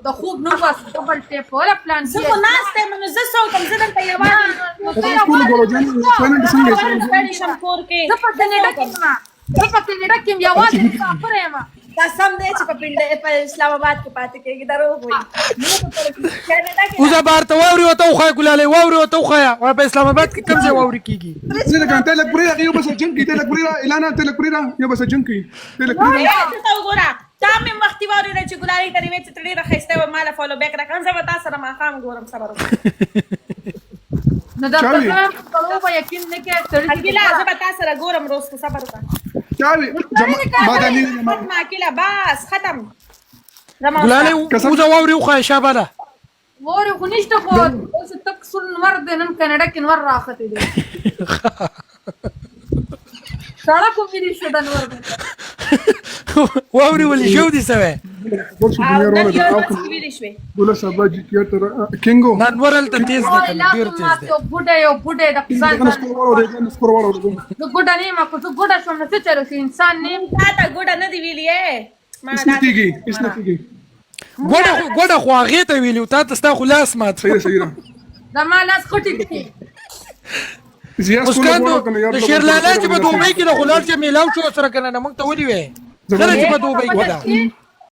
د خوب نو بس ډبل ټیپ ولا پلان زه خو ناسته یم، نو زه څه وکړم؟ زه دلته یوازې ستړې شم کور کې. زه په کینیډا کې یم، زه په کینیډا کې یم، یوازې مسافر یم. قسم دی چې په پنډ په اسلام آباد کې پاتې کېږي، دروغ وایي. کاناډا کې اوزه بار ته واوري او ته وخایه ګلالۍ، واوري او ته وخایه. وای په اسلام آباد کې کوم ځای واوري کېږي؟ زه لکه ته لک پرې یو بس جنگ کی، ته لک پرې اعلان، ته لک پرې یو بس جنگ کی، ته لک پرې. ته وګوره، تا مې وختي واورېده چې ګلالۍ ته دې ویل چې ته ډېره ښایسته وې، ما له فالو بیک راکړه. زه به تا سره ماښام ګورم، صبر وکړه. نو دا چاوي. په به یقین نه کې سړی. اکیلا، زه به تا سره ګورم وروسته، صبر وکړه. چاوي ما دا نه. ختمه اکیلا، بس ختم. زما ګلالۍ، اوزه واوري وخایه، شابه ده. ووري خو نشته، خو اوس تک سور نور دی. نن کاناډا کې نور راختی دی، سړک ویلي شو د نور دی. واوري ولې شو دي سوی؟ او نن یو ورځ کې ویلې شوې. ګوله صاحب جی کیه تر کینګو. نن ورل ته تیز دی کنه، ډیر تیز دی. یو ګوډه، یو بوډه د ځان. دغه سکور وړو دی، سکور وړو دی. زه ګوډه نه یم، خو زه ګوډه شوم نو څه چل شو؟ انسان نه یم. تا ته ګوډه نه دی ویلي ما. اس نه کیږي، اس نه کیږي. ګوډه خو، ګوډه خو هغې ته ویلي، تا ته ستا خو لاس مات. صحیح ده، صحیح ده. زما لاس خټې دي. زیا سکور مسکان وړو کنه یار. د شیرلالا چې په دوبۍ کې د غلال چې میلاو شو سره کنه، موږ ته ولي وې کله چې په دوبۍ کې ده؟